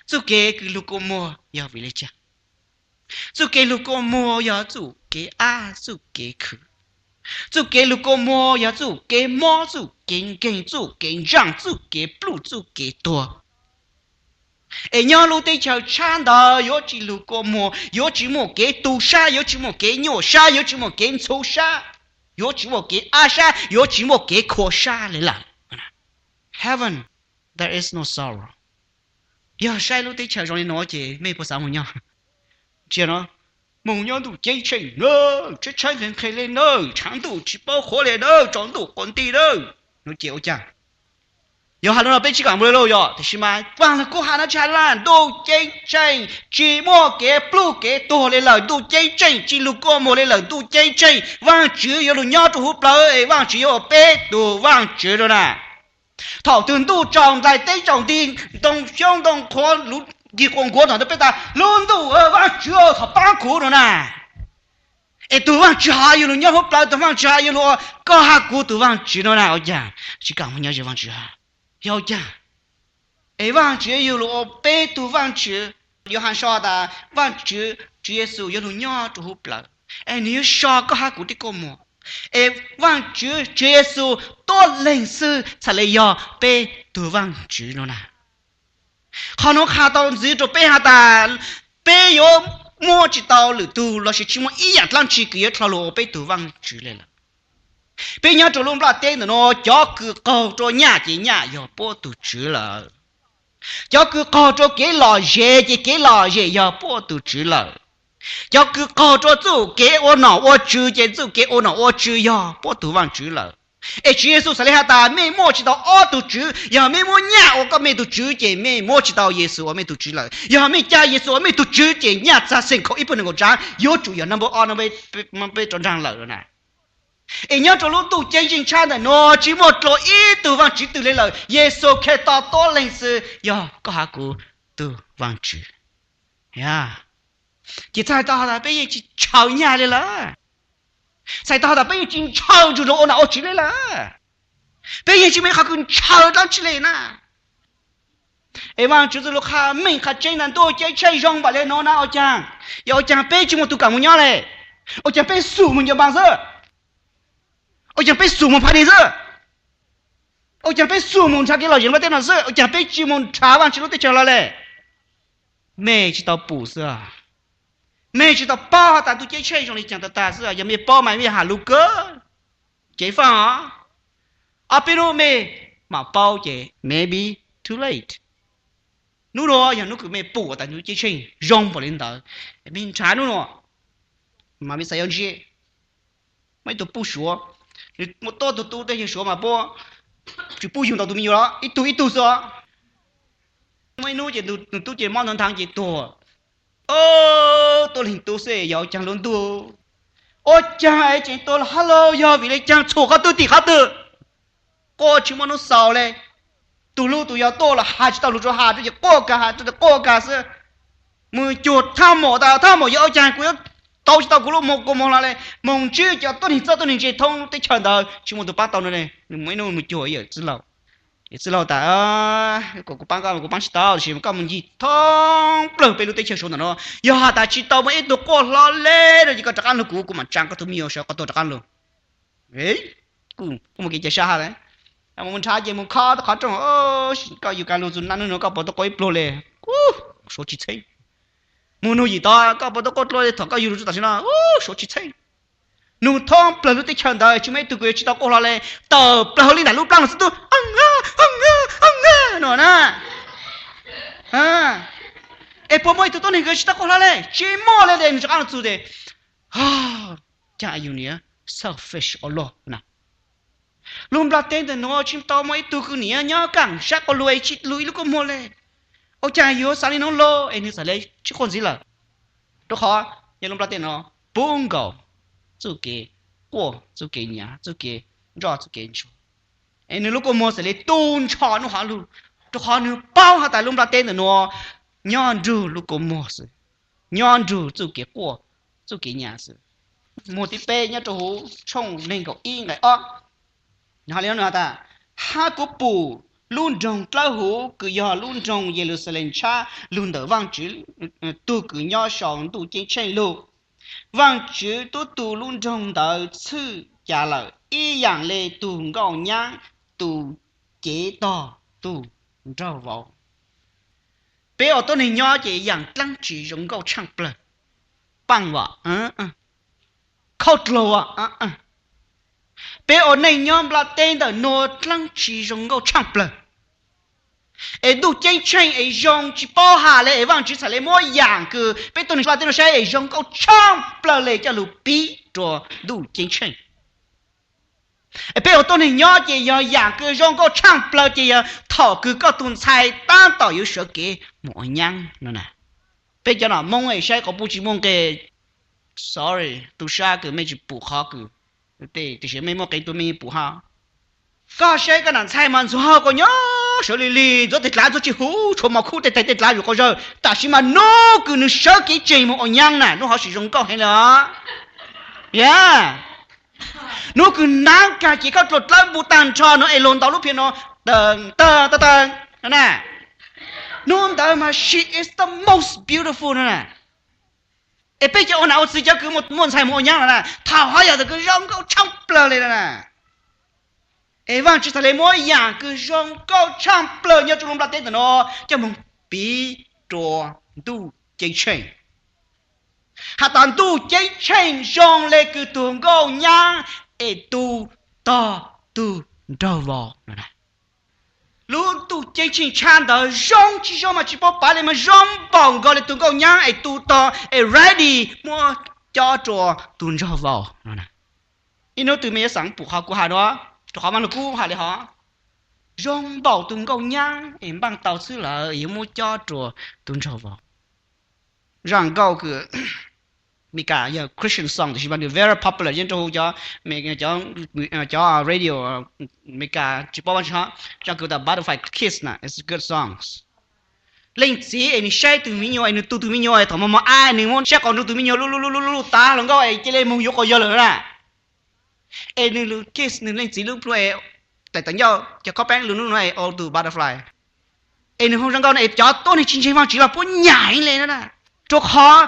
Txuj kev kws lug kua muag yog vim le caag? Txuj kev lug kua muag yog txuj kev ab, txuj kev khwv. Txuj kev lug kua muag yog txuj kev mob, txuj kev nkeeg, txuj kev ntsaaj, txuj kev pluj, txuj kev tuag. Es nyob lub teb chaws tshab ntawd yuav tsis lug kua muag, yuav tsis muaj kev tu sab, yuav tsis muaj kev nyuaj sab, yuav tsis muaj kev ntxhuv sab, yuav tsis muaj kev ab sab, yuav tsis muaj kev khua sab le lawm. heaven, there is no sorrow. Yog saib lub teb chaws zoo li no ces mej puas xav mus nyob? Ntsia no, mus nyob ntuj ceeb tsheej na, tshaib tshaib nqhis nqhis li na, tshav ntuj tsis paub qhuav li na, tsaus ntuj quas nti na. No ces ua cas? Yog hais li no peb tsis kam mus li lauj yog, tiam sis mas Vaaj Lug Kub has no tsis hais li, ntuj ceeb tsheej tsis muaj kev pluj kev tuag li lawm, ntuj ceeb tsheej tsis lug kua muag li lawm, ntuj ceeb tsheej Vaajtswv yuav lug nyob rua huv plawv es Vaajtswv yuav ua peb tug Vaajtswv no na. Thaum twg ntuj tsaus ntais teb tsaus nti, ntoo xyoob ntoo qhuav luv ncig quas nkuav thaum ntawd peb tas lub ntuj Vaajtswv thov paab kuv no na. Es tug Vaajtswv hov yuav lug nyob huv plawv, tug Vaajtswv hov yuav lug ua koj hab kuv tug Vaajtswv no na. Ua cas tsis kam mus nyob ze Vaajtswv hab? Yog ua cas? Es Vaajtswv yuav lug ua peb tug Vaajtswv. Yuav has so tas Vaajtswv Tswv Yexus yuav lug nyob rua huv plawv, es nwg yuav so koj hab kuv tej kua muag. Es Vaajtswv Tswv Yexus tuab leeg xwb txhaj le yog peb tug Vaajtswv no na. Qhov nuav qha tau ntxiv rua peb has tas peb yuav muab tsis tau lwm tug lossis tsis muaj ib yaam dlaab tsi kws yuav dlhau lug ua peb tug Vaajtswv le lawm. Peb nyob rua lub nplaj teb ntawm nuav, cov kws qaug rua nyaj ces nyaj yog puab tug tswv lawm. Cov kws qaug rua kev lom zem ces kev lom zem yog puab tug tswv lawm. Cov kws qaug rua txuj kev ua nom ua tswv ces txuj kev ua nom ua tswv yog puab tug Vaajtswv lawm. Es Tswv Yexus xaav le has tas mej muaj tsis tau ob tug tswv. Yog mej muab nyaj ua koj mej tug tswv ces mej muab tsis tau Yexus ua mej tug tswv lawm. Yog mej ca Yexus ua mej tug tswv ces nyaj txag xeem khaum ib puag nees nkaum tsaav yuav tsum yog number ob no peb rov nraag lawm na. Es nyob rua lub ntuj ceeb tsheej tshab ntawm nuav tsis muaj dlua ib tug Vaajtswv twg le lawm, Yexus Khetos tuab leeg xwb yog koj hab kuv tug Vaajtswv. Ces txhais tau has tas peb yeej tsis ntshaw nyaj le lawm. Txhais tau has tas peb yeej tsis ntshaw ntsug lug ua nom ua tswv le lawm. Peb yeej tsis muaj ib qhov kws ntshaw dlaab tsi le na. Es Vaajtswv txuj lug qha meej qha tseeb tas ntuj ceeb tsheej zoo npaum le nuav na ua caag, yog ua caag peb tsis muaj tug kam mus nyob le? Ua caag peb xum moog ncaws npaas xwb? Ua caag peb xum moog phav nis xwb? Ua caag peb xum moog nrhav kev lom zem nplaj teb no xwb? Ua caag peb tsis moog nrhav Vaajtswv lub teb chaws hlo le? Mej tsis tau pum xwb. Mej tsis tau paub has tas ntuj ceeb tsheej zoo li caag tag tag xwb. Yog mej paub mas mej has lug kawg. Ceev faj os. Ob peb hnub mej mam paub ces maybe too late. Hnub nuav yog hnub kws mej pum tas ntuj ceeb tsheej zoo npaum li ntawd, mej nrhav hnub nuav mas mej xav yuav ntsib. Muaj ib tug pub suav, nws muaj tuab tug tub tej yawg suav mas puab tsis pub yug ntau tus me nyuam los ib tug ib tug xwb os. Muaj ib hnub ces nws tub ces mob ntau nthav ces tuag. Tuab leeg tub xwb yog ua caag lub ntuj, ua caag es tseem tuag los hab lauj? Yog vim le caag txhum qhov twg tim qhov twg? Quaj tsis muaj hnub xaus le. Tug hlub tug yau tuaj los has tsis tau lug rua, has rua ces quaj kag, has rua ces quaj kag xwb. Mus cuag thaj maum tas, thaj maum yog ua caag kuv yuav tau tsis tau kuv lub moog kua muag hlo le? Moog ntsib cov tuab neeg txawj tuab neeg ntse thoob teb chaws ntawd tsis muaj tug paab tau no le. Nws mus ib hnub nws mus cuag yawm txwj laug. Yawm txwj laug tas, kuv paab koj, kuv paab tsis tau, tab sis koj mus ncig thoob plawg peb lub teb chaws Suav ntawm no, yog has tas tsis tau muaj ib tug quaj hlo le no ces koj rov qaab lug kuv, kuv mam tsaa koj tug me nyuam sawv koj tuaj rov qaab lug. Kuj muaj kev ca sab hab le. Mus nrhav ces mus khob qhov rooj, koj yug kag lug txug naj nub nuav koj puas tuaj quaj ib pluag le? Suav tsis txheeb. Mus nug yim tod, koj puas tuaj quaj dlua thaum koj yug lug txug tam sim no? Suav tsis txheeb. Nug thoob plawg lub teb chaws ntawd tsis muaj ib tug kws yuav tsis tau quaj hlo le. Tawm plawg hauv li ntawm lub plab no xwb tub, no na. Es puas muaj ib tug tuab neeg kws tsis tau quaj hlo le? Tsis muaj le. Nws rov qaab lug txug tes, caag yus niam selfish ua luaj na. Lub nplaj teb ntawm nuav tsis tau muaj ib tug kws niam nyob kaam sab quas lug es tsis lug ib lub kua muag le. Ua caag yuav xaav li nuav lauj? Es nws txawm le tsis quaj ntxiv lawm. Rua qhov nyob lub nplaj teb no puv nkaus txuj kev quaj, txuj kev nyav, txuj kev nroj, txuj kev ntsuag, es nws lub kua muag txawm le tu nrho nub hov lug, rua qhov nws paub has tas lub nplaj teb ntawm nuav nyob nrug lub kua muag xwb, nyob nrug txuj kev quaj, txuj kev nyav xwb. Muag thib peb nyob rua huv tshooj neeg nkaum ib nqe ob, has tas, hab kuv pum lub nroog dlawb huv kws yog lub nroog Yeluxalees tshab lug ntawm Vaajtswv tug kws nyob sau ntuj ceeb tsheej lug. Vaajtswv tub tu lub nroog ntawd txhwj cas lawm ib yaam le tug nkauj nyaab, tug cev tog, tug nraug vauv. Peb ua tuab neeg nyob ces yaam dlaab tsi zoo nkauj tshaaj plawg? Paaj as, khauj dlua as. Peb ua neej nyob nplaj teb ntawm nuav dlaab tsi zoo nkauj tshaaj plawg? Es ntuj ceeb tsheej es zoo tsis paub has le es Vaajtswv txhad le muab yaam kws peb tuab neeg nplaj teb nuav saib es zoo nkauj tshaaj plawg le coj lug pib rua ntuj ceeb tsheej. Es peb ua tuab neeg nyob ces yog yaam kws zoo nkauj tshaaj plawg ces yog thaum kws koj tug ntxhais taab tom yuav sawv kev moog ua nyaab no na. Peb cov nom Moob es saib quas puj tsis muaj nqe, sorry, tub sab kws mej tsis pum qhov kws, tiam sis mej muaj qee tug mej yeej pum hab. Koj saib koj nam ntxhais mas ntxuag koj nyob sawv lig lig ntxuav tej dlav ntxuav tsis huv tshuav mos khub tej tais tej dlav zuj quas zawg, tam sim mas nub kws nwg sawv kev tseg moog ua nyaab na nub hov sis zoo nkauj heev le os. Ya, nub kws naav kag ces koj dlua dlawb npu taag nrho nuav es luag ntaus lub phiaj no tawg tawg tawg tawg na. Nub ntawd mas she is the most beautiful no na. Es peb cov ua nam ua txiv cov kws muaj ntxhais moog ua nyaab no na thaum hov yog thaum kws zoo nkauj tshaaj plawg le no na. Es Vaajtswv txhad le muab yaam kws zoo nkauj tshaaj plawg nyob rua lub nplaj teb ntawm no coj moog piv rua ntuj ceeb tsheej. Has tas ntuj ceeb tsheej zoo le kws tug nkauj nyaab es tu tog tug nraug vau no na. Lub ntuj ceeb tsheej tshab ntawd zoo tsis zoo mas tsis paub pav le mas zoo npaum nkaus le tug nkauj nyaab es tu tog es ready muab cob rua tug nraug vau no na. Ib hnub twg mej yuav xaav pum qhov kuv has nuav, rua qhov Vaaj Lug Kub has le hov. Zoo npaum tug nkauj nyaab es npaaj tau xwb lawm yuav muab cob rua tug nraug vau. Zaj nkauj kws Meskas yog Christian song tiam sis mas nws very popular yeej rua huv cov, cov radio Meskas tsis paub Vaajtswv hov, zaj kws tas Butterfly Kiss na, it's a good songs. Leej txiv es nws saib tug me nyuam es nws tu tug me nyuam thaum mos mos ab nws muab saib qos nrug tug me nyuam lub lub lub lub lub tas hluas nkauj es cia li moog yuav quas yawg lawm na. Es nws lug kiss nws leej txiv lub plhu es daim tawv ncauj cov khob peeb lug nub nuav es ua tug butterfly. Es nws hu zoo nkauj no es cov tuab neeg tsis ntseeg Vaajtswv los puab nyam heev le na. Rua qhov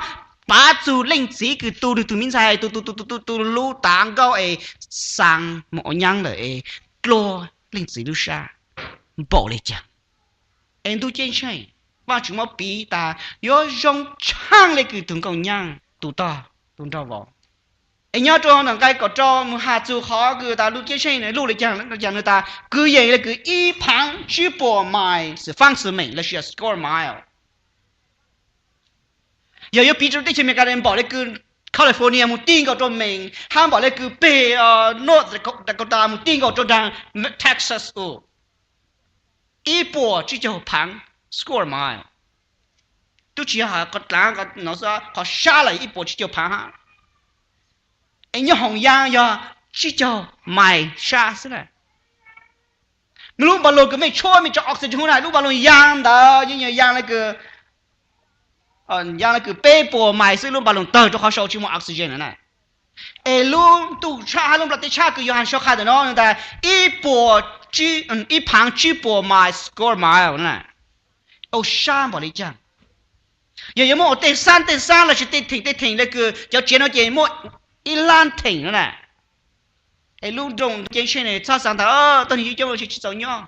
pav txug leej txiv kws tu nws tug me ntxhais tu tu tu tu tu tu lub tav nkauj es xaa moog ua nyaab lawm es dlua leej txiv lub sab npaum le caag. Es ntuj ceeb tsheej, Vaajtswv muab piv tas yuav zoo tshaaj le kws tug nkauj nyaab tu tog tug nraug vau. Es nyob rua ntawm nqai kaum rau moog has txug qhov kws tas ntuj ceeb tsheej luj le caag, caag nws tas kwv yees le kws ib phaav tsib puas mais xwm faab xwm meem los sis square mile. Yog yuav piv rua teb chaws Amelikas npaum le kws California moog ti nkaus rua meem hab npaum le kws peg North Dakota moog ti nkaus rua nraag Texas u, ib puas tsib caug phaav square mile. Tub tsis yog has qhov dlaav no xwb, qhov sab lawm ib puas tsib caug phaav hab. Es nyob hoom yaa yog tsib caug mais sab xwb na. Nwg lub npau lug kws mej tshuab mej tso oxygen huv na, lub npau lug yaa ntawd yeej yog yaa le kws, yaa le kws peb puas mais xwb lub npau lug tawg rua qhov sau tsis muaj oxygen na. Es lub ntuj tshab hab lub nplaj teb tshab kws Yauhas sau qha ntawm no tas ib puas, ib phaav tsib puas mais square mile na. Ua sab npaum le caag. Yog yuav muab ua tej xab tej xab los sis tej theem tej theem le kws cov tsiav no ces muaj ib lab theem no na. Es lub nroog ceeb tsheej txhob xaav tas tuab neeg coob coob tsis txaus nyob.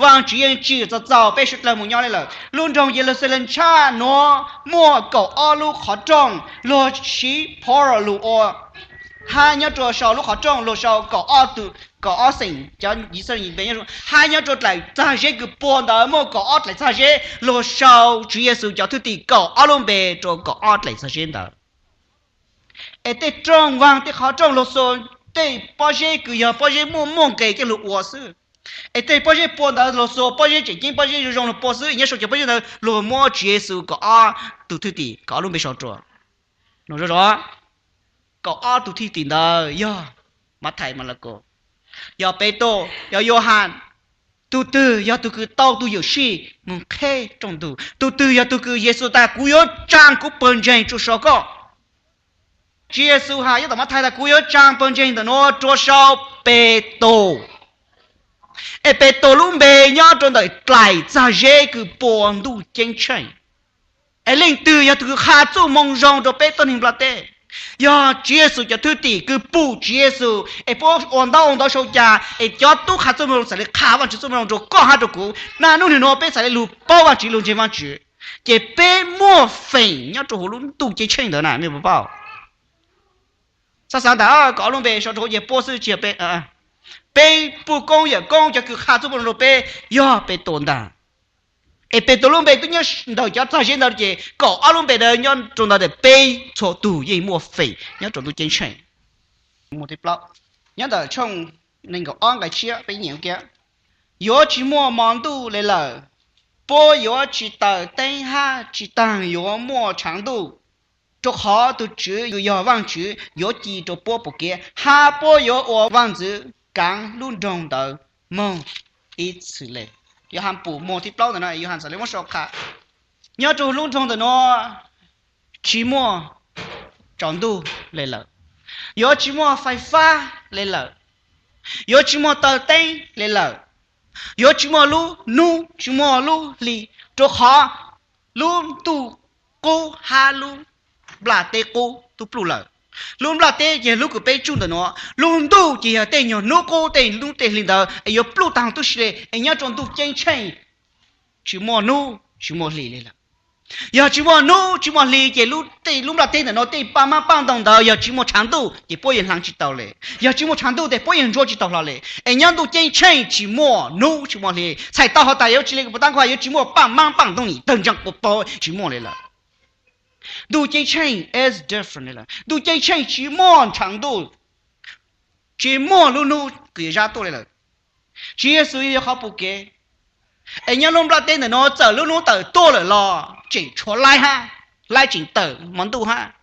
Vaajtswv yeej tsim txaus txaus peb suav dlawg moog nyob le lawm. Lub nroog Yeluxalees tshab nuav muaj kaum ob lub qhov rooj luag siv phoos lug ua, hab nyob rua sau lub qhov rooj luag sau kaum ob tug, kaum ob xeem cov Yixalayees npe nyob, hab nyob rua dlaim txag zeb kws puag ntawd muaj kaum ob dlaim txag zeb luag sau Tswv Yexus cov thwj tim kaum ob lub npe rua kaum ob dlaim txag zeb ntawd. Es tej rooj vaag tej qhov rooj luag xuas tej pob zeb kws yog pob zeb muaj muaj nqes coj lug ua xwb. Es tej pob zeb puag ntawd luag xuas pob zeb tseem ceeb, pob zeb zoo zoo lug puag xwb. Nyob sau cov pob zeb ntawd luag muab Tswv Yexus kaum ob tug thwj tim kaum ob lub npe sau rua. Zoo zoo, kaum ob tug thwj tim ntawd yog Mathais, Malakaus, yog Petus, yog Yauhas. Tug twg yog tug kws tau tug yuam sij moog qheb rooj ntug? Tug twg yog tug kws Yexus tas kuv yuav tsaa kuv pawg ntseeg rua sau koj? Tswv Yexus has nyob tom Mathais tas kuv yuav tsaa pawg ntseeg ntawm nuav rua sau Petus. Es Petus lub npe nyob rua ntawm dlaim txag zeb kws puag ntuj ceeb tsheej. Es leej twg yog tug kws qha txuj moo zoo rua peb tuab neeg nplaj teb? Yog Tswv Yexus cov thwj tim kws pum Tswv Yexus es puab ua ntaub ua ntawv sau cas es cov tub qha txuj moo zoo txhad le qha Vaajtswv txuj moo zoo rua koj hab rua kuv. Naj nub nwg nuav peb txhad le lug paub Vaajtswv lug ntseeg Vaajtswv, ces peb muaj feem nyob rua huv lub ntuj ceeb tsheej ntawd na, mej puas paub? Xav xav tas kaum ob lub npe sau rua huv ces puab xwb tsis yog peb. Peb puj koob yawm koob cov kws qha txuj moo zoo rua peb yog Petus ntag. Es Petus lub npe twb nyob ntawm cov tag zeb ntawd ces kaum ob lub npe ntawd nyob rau ntawd tias peb txhua tus yeej muaj fem nyob rau ntuj ceeb tsheej. Nyob ntawm tshooj nees nkaum ob nqai tshiab peb nyeem kiag: Yuav tsis muaj mos ntuj li lawm, puab yuav tsis taws teeb hab tsis taag yuav muaj tshaav ntuj, rua qhov tug Tswv kws yog Vaajtswv yuav ci rua puab pum kev, hab puab yuav ua vaaj ntxwv kaav lub nroog ntawd moog ib txhis le. Yauhas pum moog thib plaub ntawm no, Yauhas txhad le muab sau qha: Nyob rua lub nroog ntawm nuav tsis muaj tsaus ntuj le lawm, yuav tsis muaj fais fab le lawm, yuav tsis muaj taws teeb le lawm, yuav tsis muaj lub nub, tsis muaj lub hli, rua qhov lub ntuj qub hab lub nplaj teb qub tub pluj lawm. Lub nplaj teb ces lub kws peb tsuj ntawm nuav, lub ntuj ces yog tej nyuag nub qub tej nub tej hli ntawd es yuav pluj taag tub si le. Es nyob rua ntuj ceeb tsheej tsis muaj nub tsis muaj hli le lawm. Yog tsis muaj nub tsis muaj hli ces tej lub nplaj teb ntawm nuav tej paaj maab paaj ntoo ntawd yog tsis muaj tshaav ntuj ces puab yeej hlaav tsis tau le. Yog tsis muaj tshaav ntuj tes puab yeej ntsuab tsis tau hlo le. Es nyob ntuj ceeb tsheej tsis muaj nub tsis muaj hli, txhais tau has tas yuav tsis le kws puv taab kuj has yuav tsis muaj paaj maab paaj ntoo nyim tawg ntseeg quas paug, tsis muaj le lawm. Ntuj ceeb tsheej is different le lawm. Ntuj ceeb tsheej tsis muaj tshaav ntuj, tsis muaj lub nub kws yuav zab tuaj le lawm. Tswv Yexus yog qhov pum kev. Es nyob lub nplaj teb ntawm nuav txawm lub nub tawm tuaj lawm los tseem tshuav laib hab, laib tseem tawm mos ntuj hab,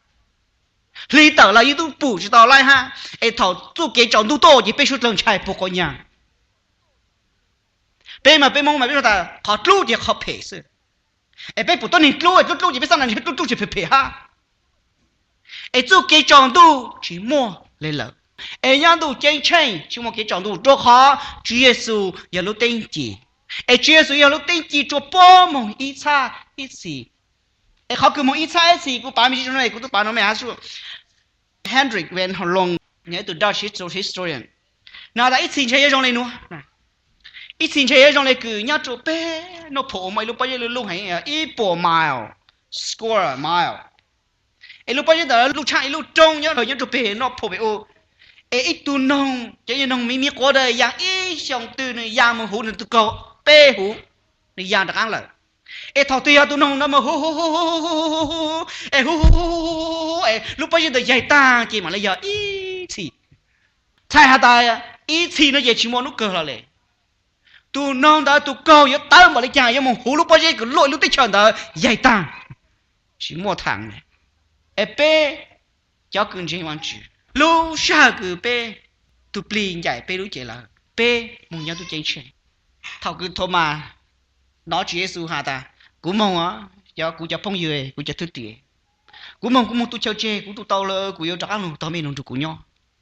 hli tawm los yeej tub pum tsis tau laib hab. Es thaum txuj kev tsaus ntuj tuaj ces peb suav dlawg ntshai puag quav nyaag. Peb mas peb Moob mas peb has tas qhov dlub ces qhov phem xwb. Es peb pum tuab neeg dlub, dlub dlub ces peb xav nas dlub dlub tsis phem phem hab. Es txuj kev tsaus ntuj tsis muaj le lawm. Es nyob ntuj ceeb tsheej tsis muaj kev tsaus ntuj rua qhov Tswv Yexus yog lub teeb ci. Es Tswv Yexus yog lub teeb ci rua puab moog ib txhab ib txhis. Es qhov kws moog ib txhab ib txhis kuv pav me ntsis rua no, kuv tub pav no me has Hendrik Van Holloom, nws yog ib tug Dutch histo-, historian. Nws has tas ib txhis ntshe yuav zoo le nuav. Ib txhis ntshe yuav zoo le kws nyob rua peb North Pole uas muaj ib lub pob zeb lub lub heev ib puas mile, square mile. Es lub pob zeb ntawd lub tshaaj ib lub roob nyob, nyob rua peg North Pole pem u. Es ib tug noog, cov noog miv miv quav ntawd yaa ib xyoos twg nws yaa moog huv nws tug kaug peb huv, nws yaa rov qaab lawm. Es thaum twg yog tug noog ntawd moog huv huv huv huv huv huv huv huv huv, es huv huv huv huv huv huv, es lub pob zeb ntawd yaig taag ces mam le yog ib txhis. Txhais has tas ib txhis no ces tsis muaj nub kawg hlo le. Tug noog ntawd tug kaug yuav tawv npaum le caag yuav moog huv lub pob zeb kws luaj lub teb chaws ntawd yaig taag, tsis muaj thaam le. Es peb cov kws ntseeg Vaajtswv, lub sij hawm kws peb tug plig ncaim peb lub cev lawm, peb moog nyob ntuj ceeb tsheej. Thaum kws Thomas nov Tswv Yexus has tas, kuv moog, cov kuv cov phooj ywg, kuv cov thwj tim, kuv moog kuv moog tu chaw tseg, kuv tu tau lawm, kuv yuav rov qaab lug tog mej lug nrug kuv nyob.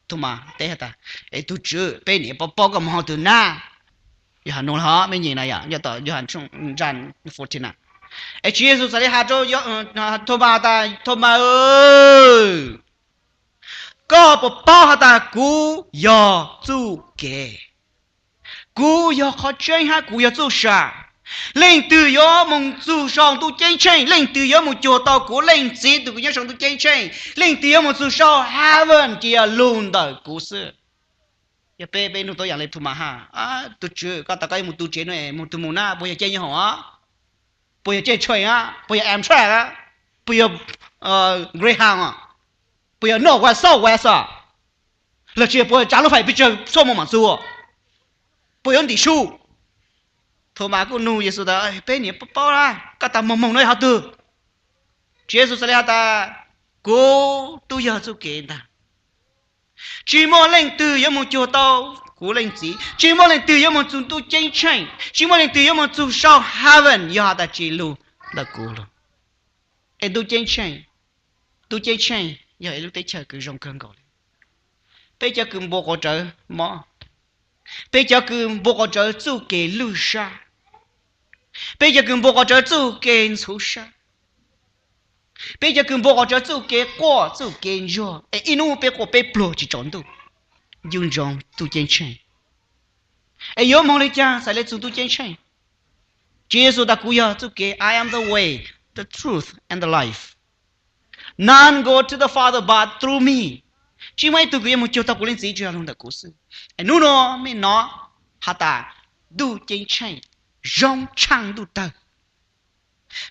Thomas teb has tas, es tug Tswv, peb niam paub paub koj moog hauv twg nab. Yog has nuav hov mej nyeem na yom, yog tom Yauhas tshooj fourteen na. Es Tswv Yexus txhad le has rua Thomas tas, Thomas, koj puas paub has tas kuv yog txuj kev, kuv yog qhov tseeb hab kuv yog txuj sa? Leej twg yuav moog txug sau ntuj ceeb tsheej, leej twg yuav moog cuag tau kuv Leej Txiv tug kws nyob sau ntuj ceeb tsheej, leej twg yuav moog txug sau heaven ces yog lug ntawm kuv xwb. Yog peb, peb nug tau yaam le Thomas has, tug Tswv, koj tas koj yuav moog tu tsev nuav, moog tug moog nab, puas yog caij nyob hoom a? Puas yog caij train a? Puas yog Amtrak a? Puas yog Greyhound a? Puas yog North West, South West a? Los tsis yog puas tsav lub fais pes tsawg xuab moos mam txug? Puas yuav ntim su? Thomas kuj nug Yexus tas, peb niam paub paub la, koj tas moog moog nuav yog hov twg? Tswv Yexus txhad le has tas, kuv tub yog txuj kev ntag. Tsis muaj leej twg yuav moog cuag tau kuv Leej Txiv, tsis muaj leej twg yuav moog txug ntuj ceeb tsheej, tsis muaj leej twg yuav moog txug sau heaven yog has tas tsis lug ntawm kuv lawm. Es ntuj ceeb tsheej, ntuj ceeb tsheej yog ib lub teb chaws kws zoo kawg nkaus le. Peb cov kws npua quas rawv mob, peb cov kws npua quas rawv txuj kev lwj sab, peb cov kws npua quas rawv txuj kev ntxhuv sab, peb cov kws npua quas rawv txuj kev quaj txuj kev ntsuag, es ib nub peb quaj peb pluag tsis tsaus ntuj, ncu ntsoov ntuj ceeb tsheej. Es yuav moog le caag txhad le txug ntuj ceeb tsheej? Tswv Yexus tas kuv yog txuj kev, I am the way, the truth and the life. None go to the Father but through me. Tsis muaj ib tug kws yuav moog cuag tau kuv Leej Txiv tsi yog lug ntawm kuv xwb. Es nub nua mej nov has tas ntuj ceeb tsheej zoo tshaaj ntuj tawg.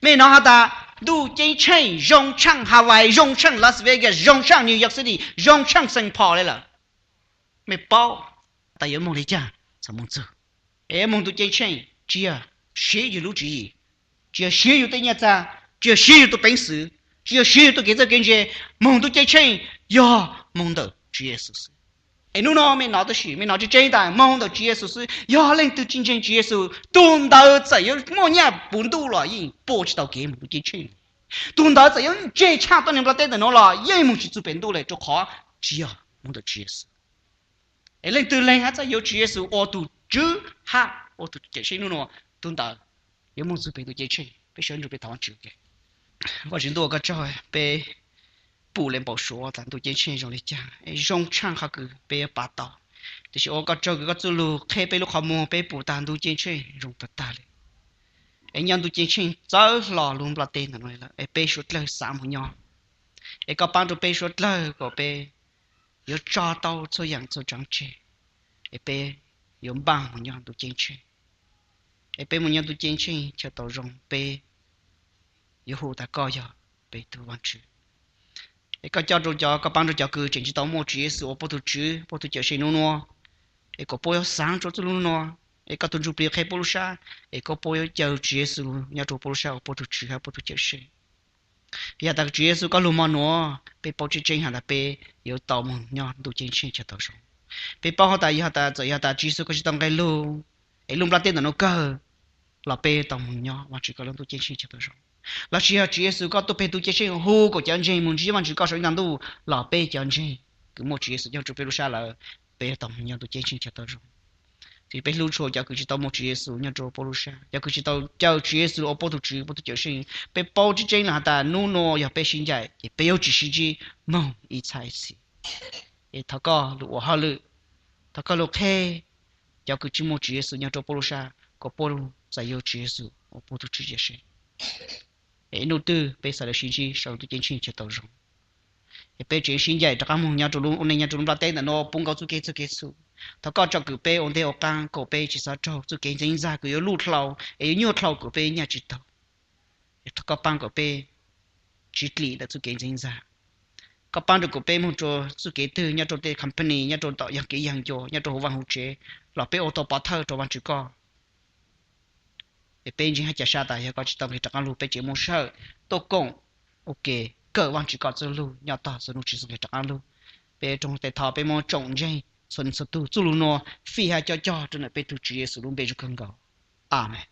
Mej hnov has tas ntuj ceeb tsheej zoo tsheej Hawaii, zoo tsheej Las Vegas, zoo tsheej New York City, zoo tsheej Saint Paul le lawm. Mej paub tas yuav moog li caag txhad moog txug? Es moog ntuj ceeb tsheej tsis yog siv yug lub tswv yim, tsis yog siv yug tej nyaj txag, tsis yog siv yug tug peev xwm, tsis yog siv yug tug kev txawj kev ntse. Moog ntuj ceeb tsheej yog moog ntawm Tswv Yexus xwb. Es nub nua mej hnov tau sim, mej hnov tseeb tseeb tas moog ntawm Tswv Yexus xwb. Yog leej twg tsis ntseeg Tswv Yexus, tug ntawd txawm yuav muaj nyaj puv ntuj los yeej pua tsis tau kev moog ntuj ceeb tsheej. Tug ntawd txawm yuav ntse tshaj tuab neeg nplaj teb ntawm nuav los yeej moog tsis txug pem ntuj le, rua qhov tsis yog moog ntawm Tswv Yexus. Es leej twg leeg hab txawj yuav Tswv Yexus ua tug Tswv hab ua tug Cawm Seej nub nua, tug ntawd yuav moog txug pem ntuj ceeb tsheej. Peb sawv ntsug peb thov Vajtswv. Vajtswv ntuj, ua koj tsaug peb pum le npau suav tas ntuj ceeb tsheej zoo le caag, es zoo tshaaj qhov kws peb yuav pav tau. Tiam sis ua koj tsaug kws koj txuj lug qheb peb lub qhov muag, peb pum tas ntuj ceeb tsheej zoo tag tag le. Es nyob ntuj ceeb tsheej txawv hlo lub nplaj teb ntawm nuav lawm, es peb suav dlawg xaav moog nyob. Es koj paab rua peb suav dlawg kom peb yuav tso tau txhua yaam txhua tsaav tseg, es peb yuav npaaj moog nyob ntuj ceeb tsheej. Es peb moog nyob ntuj ceeb tsheej chaw tau zoo, peb yuav hu tas koj yog peb tug Vaajtswv. Es koj coj rua cov, koj paab rua cov kws tseem tsis tau muaj Tswv Yexus ua puab tug Tswv, puab tug Cawm Seej nub nua, es kom puab yuav xaav rua txuj lug nub nua, es koj tug Ntsuj Plig qheb puab lub sab, es koj puab yuav caw Tswv Yexus nyob rua puab lub sab ua puab tug Tswv hab puab tug Cawm Seej. Yog tas Tswv Yexus koj lug mo nuav, peb paub tseeb tseeb has tas peb yuav tau moog nyob ntuj ceeb tsheej chaw tau zoo. Peb paub has tas yog tas txawm yog tas Tswv Yexus koj tsis tau nqe lug, es lub nplaj teb ntawm nuav kawg, los peb tau moog nyob Vaajtswv koj lub ntuj ceeb tsheej chaw tau zoo. Lossis yog Tswv Yexus koj tuaj peg ntuj ceeb tsheej hu kom cov ntseeg moog ntsib Vaajtswv koj saum ib nta ntuj, los peb cov ntseeg kws muaj Tswv Yexus nyob rua peb lub sab lawm, peb tau moog nyob ntuj ceeb tsheej chaw tau zoo. Tes peb hlub tshua cov kws tsis tau muaj Tswv Yexus nyob rua puab lub sab, cov kws tsis tau caw Tswv Yexus ua puab tug Tswv puab tug Cawm Seej. Peb paub tseeb tseeb lawm has tas nub nua yog peb sib ncaim ces peb yuav tsis sib ntsib moog ib txha ib txhis. Es thov koj lug ua hauj lwm, thov koj lug qheb cov kws tsis muaj Tswv Yexus nyob rua puab lub sab kom puab lug txais yuav Tswv Yexus ua puab tug Tswv Cawm Seej. Es ib nub twg peb xaav lug sib ntsib saum ntuj ceeb tsheej chaw tau zoo, es peb tseem sib ncaim rov qaab moog nyob rua lub ua neej nyob rua lub nplaj teb ntawm nuav puv nkaus txuj kev txuj kev txhum. Thov koj tsom kwm peb ua ntej ua qaab kom peb tsis xav raug txuj kev ntxeev ntxag kws yuav luj dlhau es yuav nyuaj dlhau kom peb nyaj tsis taug. Es thov koj paab kom peb tsis dlim ntawm txuj kev ntxeev ntxag. Koj paab rua kom peb moog rua txuj kev twg nyob rua tej company, nyob rua tom yog kev yag ncua, nyob rua huv vaaj huv tsev, los peb ua tau pov thawj rua Vaajtswv koj. Es peb ntseeg hab ca sab tas yog koj tsis tau nqeg rov qaab lug peb tseem muaj sij hawm tuaj koom ua ke kawm Vaajtswv koj txuj lug nyob tog txug nub Tswv Yexus nqeg rov qaab lug. Peb roog tes thov peb muaj tsoom ntseeg txhua txhua tug txuj lug nua fij hab coj cog rua ntawm peb tug Tswv Yexus lub npe zoo kawg nkaus. Amees.